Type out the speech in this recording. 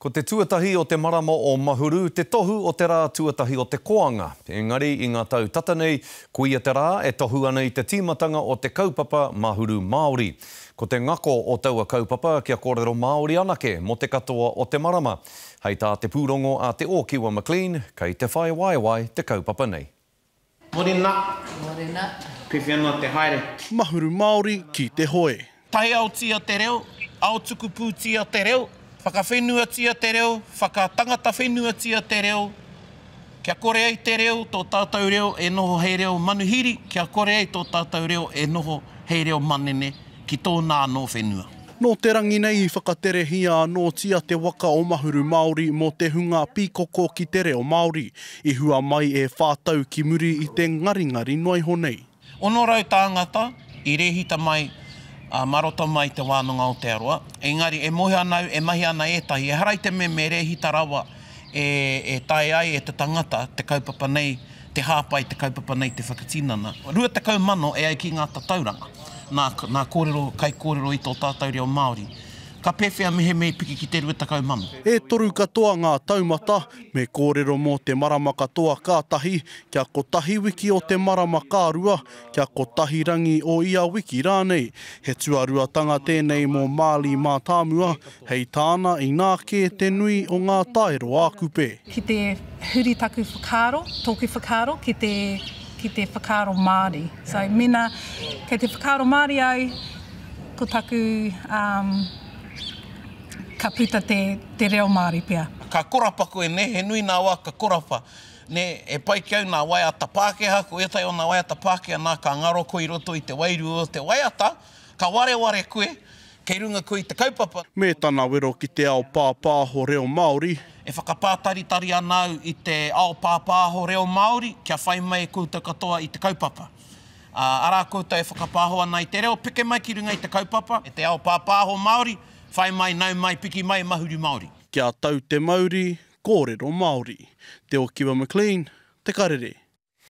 Ko te tuatahi o te marama o Mahuru te tohu o te rā tuatahi o te koanga. Engari i ngā tau tata nei, koia te rā e tohu ana i te tīmatanga o te kaupapa Mahuru Māori. Ko te ngako o taua kaupapa kia kōrero Māori anake mō te katoa o te marama. Hei tā te pūrongo a Te Ōkiwa McLean, kei te whai waewae te kaupapa nei. Morena. Morena. Pewhea noa te haere. Mahuru Māori ki te hoe. Taiaotia te reo, aotukupūtia te reo, whakawhenuatia te reo, whakatangatawhenuatia te reo, kia kore ai te reo, tō tātou reo e noho hei reo manuhiri, kia kore ai tō tātou reo e noho hei reo manene ki tōna anō whenua. Nō te rangi nei i whakaterehia anōtia te waka o Mahuru Māori mō te hunga pīkoko ki te reo Māori, i hua mai e whā tau ki muri i te ngaringari noa iho nei. 600 tāngata i rēhita mai mā roto mai i Te Wānanga Aotearoa, engari e mōhio ana au e mahi ana ētahi, ehara i te mea me rēhita rawa e taea ai e te tangata te kaupapa nei te hāpai te kaupapa nei te whakatinana. 20,000 e ai ki ngā tatauranga, nā, nā kōrero, kaikōrero i tō tātou reo Māori. Ka pēwhea mehemea i piki ki te 20,000? E toru katoa ngā taumata, me kōrero mō te marama katoa ka tahi, kia kotahi wiki o te marama ka rua, kia kotahi rangi o ia wiki rānei. He tuaruatanga tēnei mō Marley Mātāmua, Hei tāna, inā kē te nui o ngā taero ā-Kupe. Ki te huri taku whakaaro, tōku whakaaro ki te, ki te whakaaro Māori. So, mēnā kei te whakaaro Māori au, ko taku, um, ka puta te, te reo Māori pea. Ka korapa koe, nē, he nui nā wā ka korapa, nē, e pai ki au nā waiata Pākehā, ko ētahi o nā waiata Pākehā nā ka ngaro koe i roto i te wairua o te waiata, ka wareware koe, Kei runga koe i te kaupapa. Me tana wero ki te ao pāpāho reo Māori. E whakapātaritari ana au i te ao pāpāho reo Māori kia whai mai koutou katoa i te kaupapa. Ā, arā koutou e whakapāho ana i te reo, peke mai ki runga i te kaupapa. E te ao pāpāho Māori, whai mai, nau mai, piki mai, mahuru Māori. Kia tau te mauri, kōrero Māori. Te Okiwa McLean, Te Karere.